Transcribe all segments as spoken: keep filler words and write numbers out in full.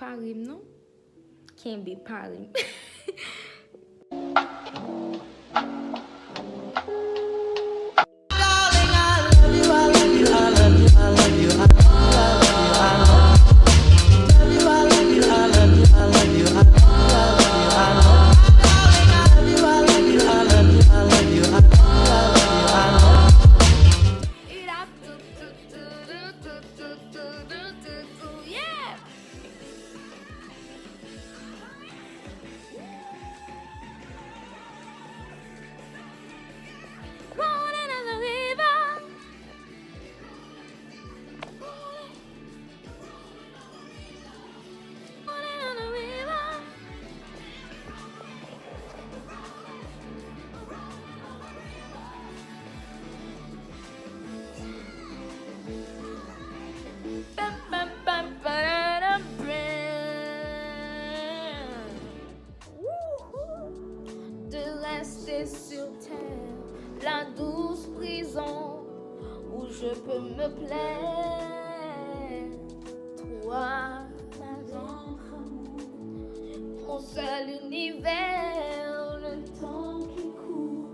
Pare m non. Kenbe pare m. Yeah! Rolling in the river. Rolling in the river. Pam, pam, pam, pararam, pam. Wouhou. De rester sur terre, la douce prison où je peux me plaire. Toi, ma tendre amour, mon seul univers, le temps qui court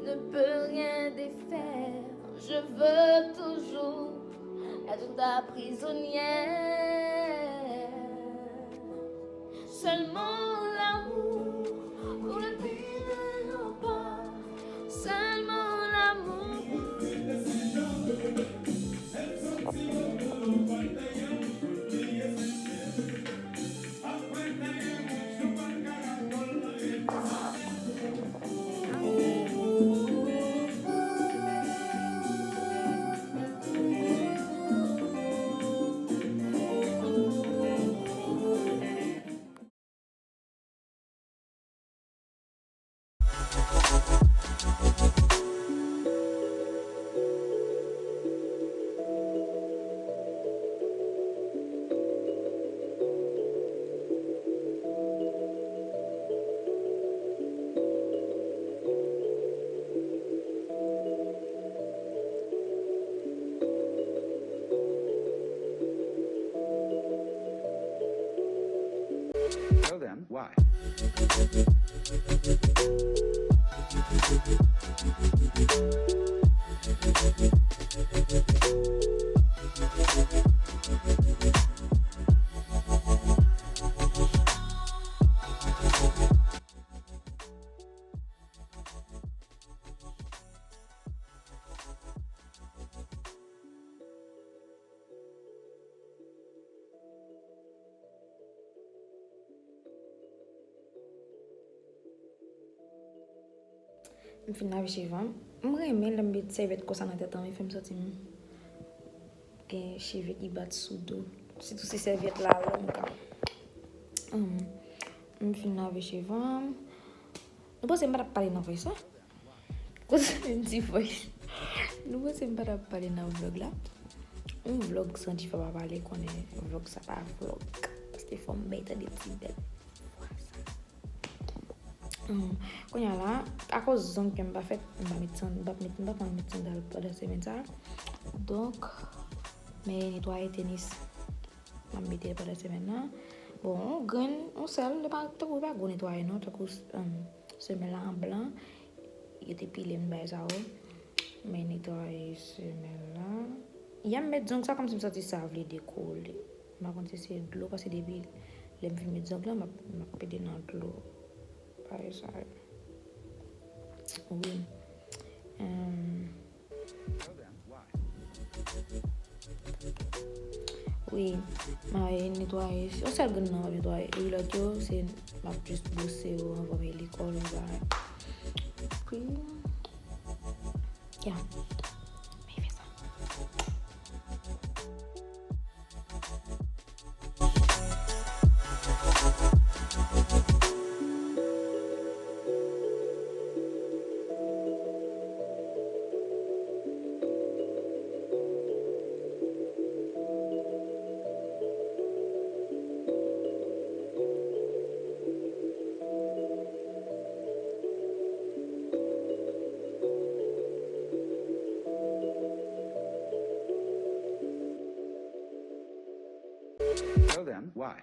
ne peut rien défaire. Je veux toujours être ta prisonnière. Seulement l'amour pour le pire et le pire. Seulement l'amour. Well then, why? M fin lave cheve m. M renmen lè m met sèvyèt konsa nan tèt an, li fè m santi m gen cheve ki bat sou do. Sitou si sèvyèt la long. Hum, m fin lave cheve m. Nou panse m pa t ap pale nan voice la? Kote m di voice? Nou panse m pa t ap pale nan vlog la? Yon vlog san Difa pa pale, konnen vlog sa pa vlog. Paske fò m bay tande ti bèl vwa sa. Hum, kounye a la, akoz zong ke m pa fèt, m pa met san-, m pa met, m pa konn met sandal pandan semèn sa. Donk, men netwaye tenis. M ap mete l pandan semèn nan. Bon, yon grenn, yon sèl, li pa, tankou li pa gwo netwaye non, tankou, um, semèl la an blan. Yo te pile m bay sa yo. Men netwaye semèl la. Y ap met zong sa kòmsi m santi sa vle dekole. M pa konn si se dlo, paske depi lè m fin met zong la, m ap, m ap pede nan dlo. Bagay sa yo. Wi. Hum, Wi, m ap netwaye. Yon sèl grenn nan m ap netwaye. Epi lòt yo, se m ap jis bwose yo anvan m al lekòl, bagay. Epi, ya. Men fè sa. So then, why?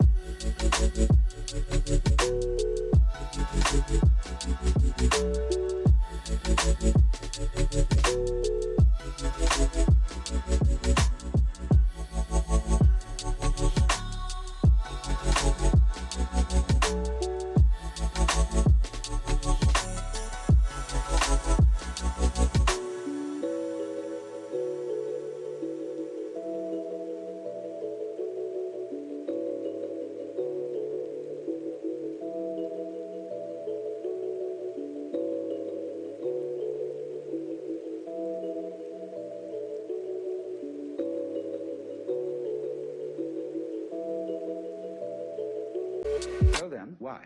So then, why?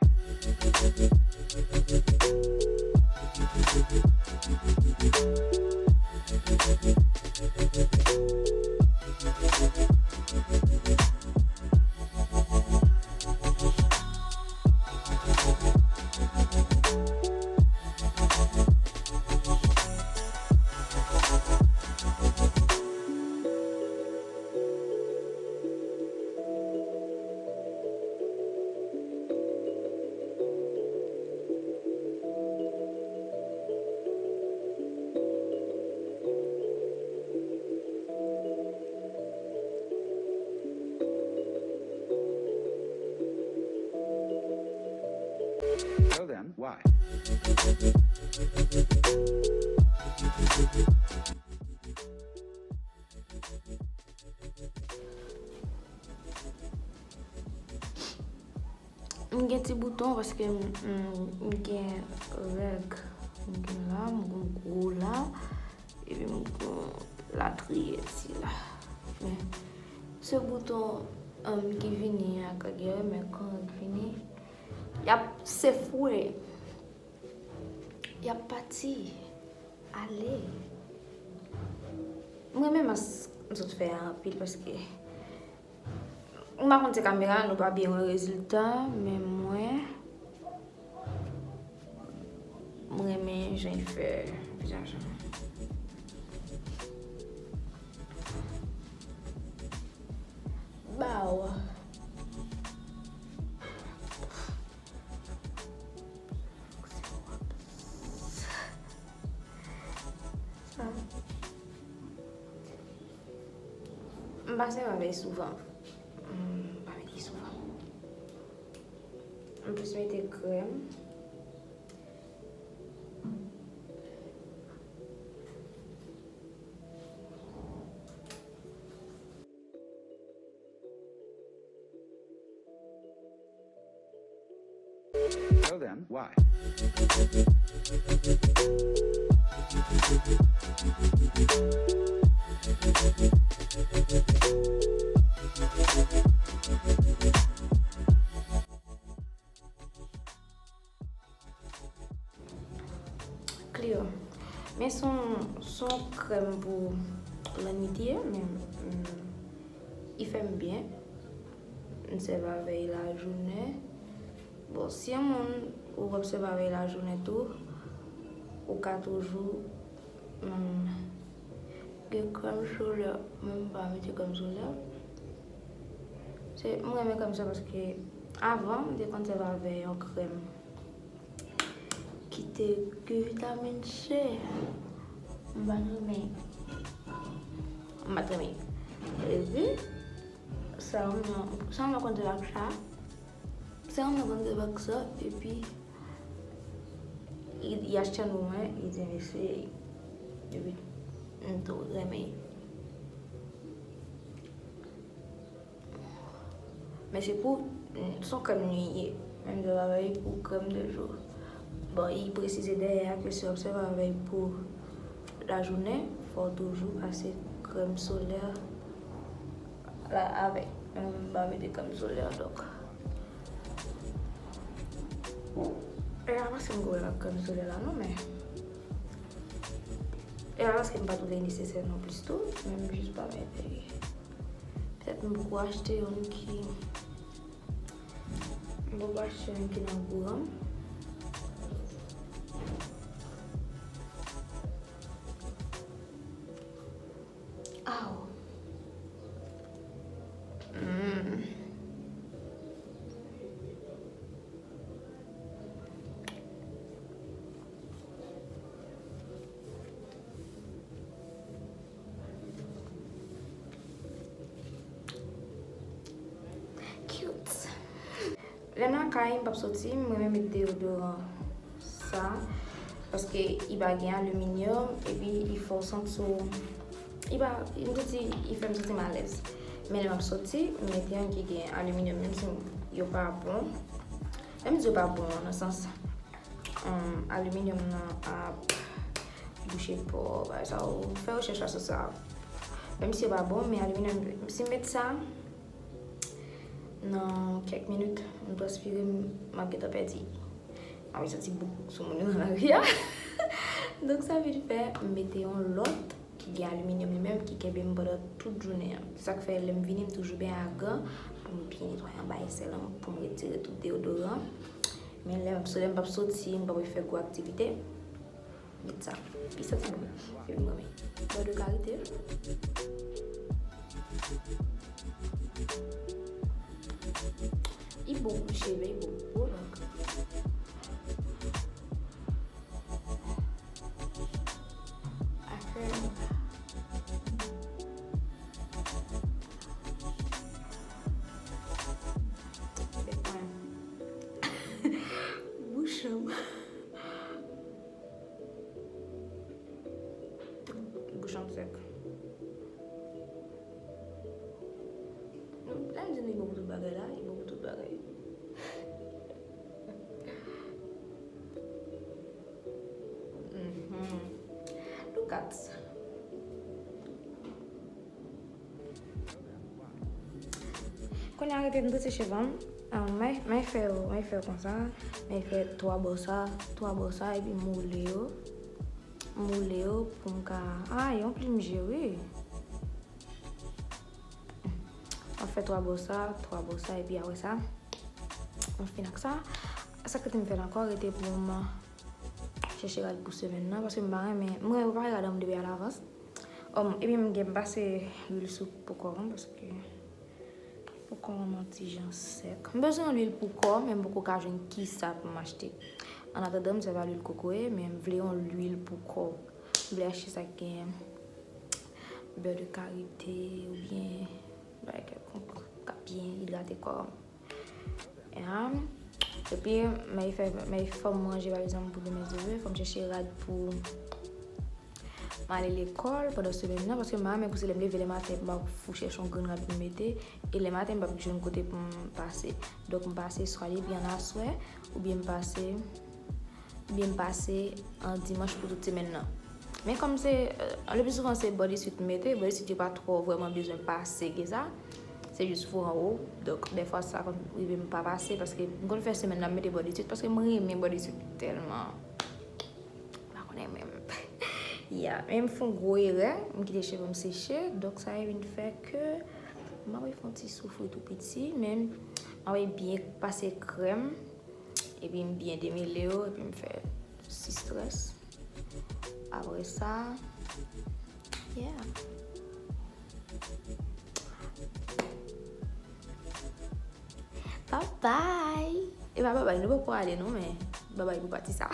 So then, why? M gen ti bouton paske m, m, m gen règ. M gen la, m gen gwo la, epi m gen latriye ti la. Men, se bouton, um, ki vini a, ka gen, men kan règ vini, y ap sefwe. Y ap pati. Ale. M renmen mas m sot fè a anpil paske m pa konn se kamera nou pa byen wè rezilta, men mwen, m renmen jan l fè vizaj mwen. Baw. M pa sèvi avè l souvan. M pa mete l souvan. M plis mete krèm. So then, why? Clear. Men se yon, se yon krèm pou lannwit li ye, men, mm, li fè m byen. M sèvi avè l lajounen. Bon, si yon moun ou ap sèvi avè l lajounen tou, ou ka toujou, mm, gen krèm solè. Mwen m pa mete krèm solè. Se, m renmen krèm sa paske avan, m te konn sèvi avè yon krèm ki te gen vitamin C. M pa t renmen. M pa t renmen. Epi, sa m nan, sa m nan konn te ak sa. Sa m nan konn te ak sa, epi, li, li achte l pou mwen, li di m eseye. Epi, m tou renmen. Men se pou, se yon krèm li ye. Menm jan bagay pou krèm de jou. Bon, li presize dèyè a ke si w ap sèvi avè l pou lajounen, fò w toujou pase krèm solè la avè l. Mwen menm m pa mete krèm solè, donk. E pa paske m gwo ak krèm solè la non, men e pa paske m pa twouve l nesesè non plis tou, men m jis pa mete li. Petèt m poko achte youn ki, m poko achte youn ki nan gou an. Aw. Mm. Lè m lakay, m p ap soti, m renmen met deyodoran sa, paske li pa gen aliminyòm, epi li fè w santi w, li pa, m te di, li fè m santi m alèz. Men lè m ap soti, m mete yon ki gen aliminyòm, menm si yo pa bon. Menm si yo pa bon, nan sans, um, aliminyòm nan ap bouche pò, bagay sa, ou fè rechèch la sou sa. Menm si yo pa bon, men aliminyòm, si m met sa, nan kèk minit, m transpire, m, m ap gentan pèdi. M ap santi bouk sou moun yo nan lari a. Donk, sa vin fè, m mete yon lòt ki gen aliminyòm li menm, ki kenbe m pandan tout jounen an. Se sa k fè, lè m vini, m toujou byen agan, m byen netwaye anba esèl an pou m retire tout deyodoran. Men lè m, lè m p ap soti, m p ap fè gwo aktivite. Met sa. Li santi bon. Epi mwen menm. Bò de karite. Li bon pou cheve, li bon pou po, donk. Afè. Bèk mwen. Bouch an. Bouch an sèk. Lè m di nou li bon pou tout bagay la, li bon pou tout bagay. Mhm. Look at. Kounye a rete m trese cheve m. Ah, mwen, mwen fè yo, mwen fè yo konsa. Mwen fè twa bò sa, twa bò sa, epi m woule yo. M woule yo pou m ka, ah, yon plim je, wi. Mwen fè twa bò sa, twa bò sa, epi apre sa, mwen fin ak sa. Sa k rete m fè l ankò, rete pou m chèche rad pou semèn nan, paske m pa renmen, mwen, mwen pa renmen rad an m depi alavans. Um, epi m gen pase lwil sou po kò m, paske po kò m an ti jan sèk. M bezwen yon lwil pou kò, men m poko ka jwenn kisa pou m achte. An atandan, m sèvi a lwil kokoye, men m vle yon lwil pou kò. M vle achte sa ki gen bè de karite oubyen bagay kèlkonk k ap byen idrate kò m. Ya. Epi, mwen fè, mwen fò m ranje valiz lan pou demen, si Dye vle, fò m chèche rad pou m ale lekòl pandan semèn nan, paske m pa renmen pou se lè m leve le maten, m pa fou chèche yon grenn rad pou m mete, e le maten, m p ap jwenn kote pou m pase. Donk, m pase swa depi an aswè, oubyen m pase, oubyen m pase an dimanch pou tout semèn nan. Men kòm se, euh, le pli souvan se bodysuit m mete, bodysuit yo pa twò vrèman bezwen pase ke sa. Se jis fou anwo. Donk, dèfwa sa konn rive m pa pase, paske m konn fè semèn nan m mete bodysuit, paske m renmen bodysuit tèlman. M pa konnen menm. Ya, men m fè yon gwo erè, m kite cheve m seche, donk sa vin fè ke m ap fè yon ti soufri tou piti, men m ap byen pase krèm, epi m byen demele yo, epi m fè ti strès. Apre sa, yeah. Babay! E pa babay, nou poko ale non, men babay pou pati sa.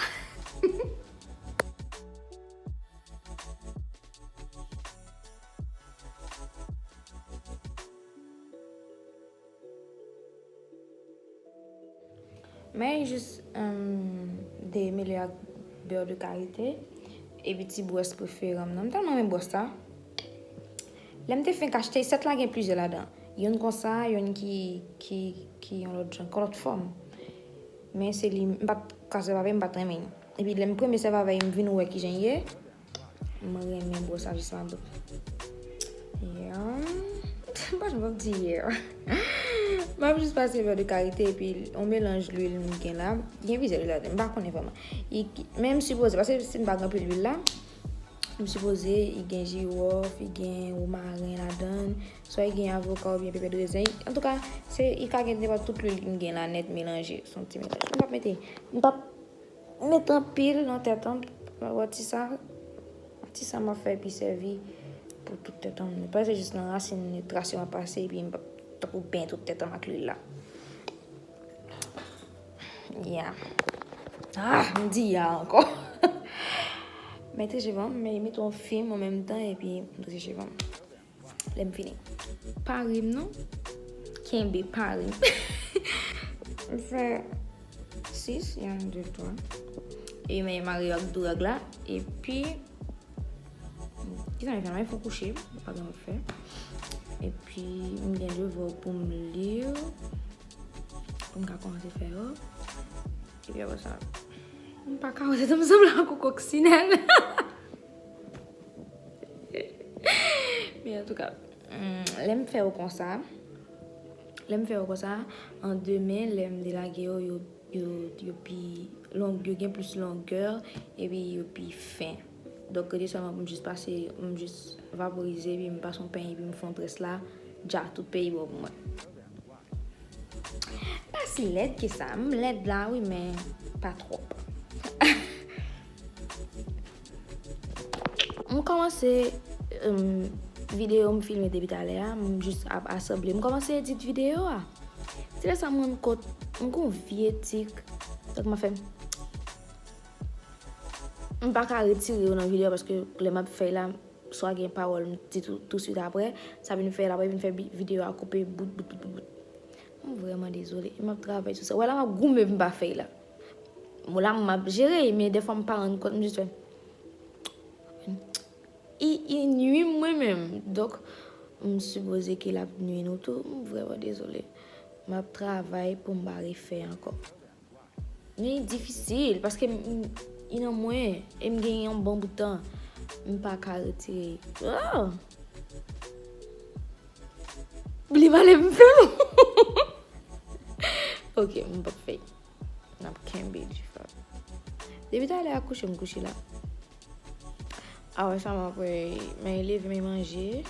Men jis, em, demele ak bè de karite, epi ti bwòs prefere m nan. M tèlman renmen bwòs sa. Lè m te fenk achte, sèt la gen plizyè ladan. Youn konsa, youn ki, ki, ki yon lòt jan, yon lòt fòm. Men se li, m pa t ka sèvi avè l, m pa t renmen l. Epi lè m premye sèvi avè l, m vin wè kijan l ye. Mwen renmen bwòs sa jis mabout. Yeah. M pa janm ap di yeah. M ap jis pase bè de karite epi yon melanj lwil m gen la. Gen plizyè lwil ladan, m pa konnen vrèman. Men m sipoze, paske si m pa gen anpil lwil la, m sipoze li gen jiwòf, li gen womaren ladan, swa li gen avoka oubyen pèpè de rezen. Antouka, se, li ka gen nenpòt tout lwil m gen la nèt melanje. Se yon ti melanj. M p ap mete, m p ap Met anpil nan tèt an, wè ti sa, ti sa m ap fè epi sèvi pou tout tèt an. Paske jis nan rasin li, tras yo m ap pase epi m p ap tankou benyen tout tèt an ak lwil la. Ya. Ah, m di ya ankò. Mete cheve m, men mete yon fim an menm tan epi m trese cheve m. Lè m fini. Pari m non. Kenbe pari m. M fè sis, yon, de, twa. E m mare yo ak dou rag la. Epi, kisa m fè? M fè kouche, m pa gen anyen fè. Epi, m gen devwa pou m li, pou m ka kòmanse fè yo. Epi apre sa, m pa ka wè tèt m sanble ak yon koksinèl. Men antouka, mm, lè m fè yo konsa, lè m fè yo konsa, an demen, lè m delage yo, yo, yo, yo pi long, yo gen plis longè, epi yo pi fen. Donk, rete sèlman pou m jis pase, m jis vaporize, epi m pase yon penye, epi m fè yon très la, dja tout peyi bon pou mwen. Pa si lèd ke sa, m lèd la, wi, men pa twòp. M kòmanse, em, videyo m filme depi talè a, m jis ap asanble. M kòmanse edit videyo a. Se lè sa m rann kont, m gon vye tik. Donk, m ap fè, m pa ka retire yo nan videyo a paske lè m ap fè la, swa gen pawòl m di tou, touswit apre, sa vin fè l apre, vin fè bi-, videyo a koupe bout, bout, bout, bout, bout. M vrèman dezole. E m ap travay sou sa. Wè la, m ap goumen pou m pa fè l la. Bon, la, m ap jere, men dèfwa m pa rann kont, m jis fè. I, i nui m mwen menm. Donk, m sipoze ke l ap nui nou tou. M vrèman dezole. M ap travay pou m pa refè ankò. Men difisil, paske m, m, i nan mwen, e m gen yon bon bout tan. M pa ka retire. Ah! Li pale m fè l. Ok, m p ap fè. N ap kenbe dife. Depi talè a kouche, m kouche la. Apre sa, m ap, men leve, men manje.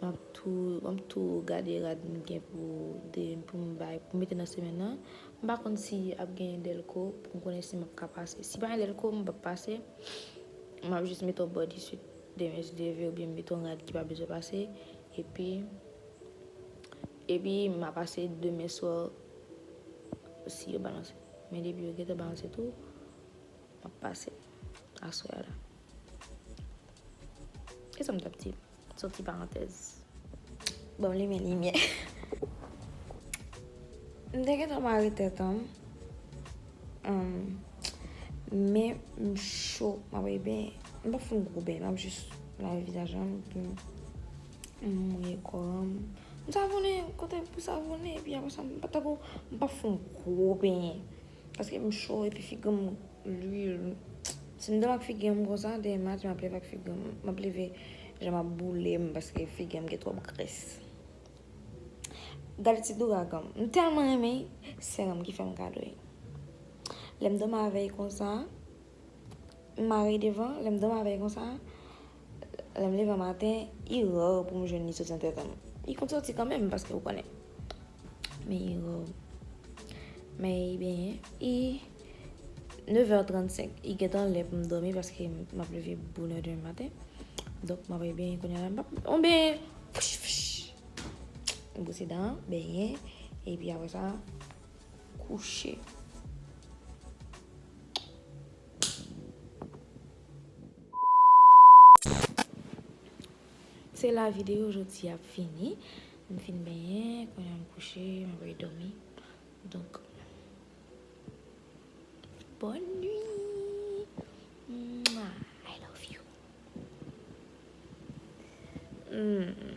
M ap tou, m ap tou gade rad m gen pou de, pou m bay, pou m mete nan semèn nan. M pa konn si ap gen dèlko, pou m konnen si m ap ka pase. Si pa gen dèlko, m p ap pase. M ap jis mete yon bodysuit demen si Dye vle, oubyen m mete yon rad ki pa bezwen pase. Epi, epi m a pase demen swa si yo balanse. Men depi yo gentan balanse tou, m ap pase aswè a la. E sa m t ap di? Soti parantèz. Bon, limen limyè. M te gentan mare tèt an. Em, men m cho, m ap benyen. M p ap fè yon gwo benyen, m ap jis lave vizaj lan, epi m mouye kò an. M savounen, kote pou savounen, epi apre sa, m pa tankou, m p ap fè yon gwo benyen. Paske m cho, epi figi m lwil. Si m dòmi ak figi m konsa, demen maten m ap leve ak figi m. M ap leve, jan m ap boule m, paske figi m gen twòp grès. Gade ti douragan m. M tèlman renmen l, sè m ki fè m kado l. Lè m dòmi avè l konsa, m mare devan, lè m dòmi avè l konsa, lè m leve maten, li ra pou m jwenn li soti nan tèt an. Li konn soti kanmenm, paske ou konnen. Men li ra. Men li benyen. Li nèf è trannsenk. Li gentan lè pou m dòmi, paske m ap leve bonè demen maten. Donk, m ap benyen kounye a la. M p ap, m benyen. Fouch, fouch. Bwose dan, benyen, epi apre sa, kouche. Se la videyo jodi a fini. M fin benyen, kounye a m kouche, m ap dòmi. Donk, Bonne nuit. Mwah. I love you. Hmm.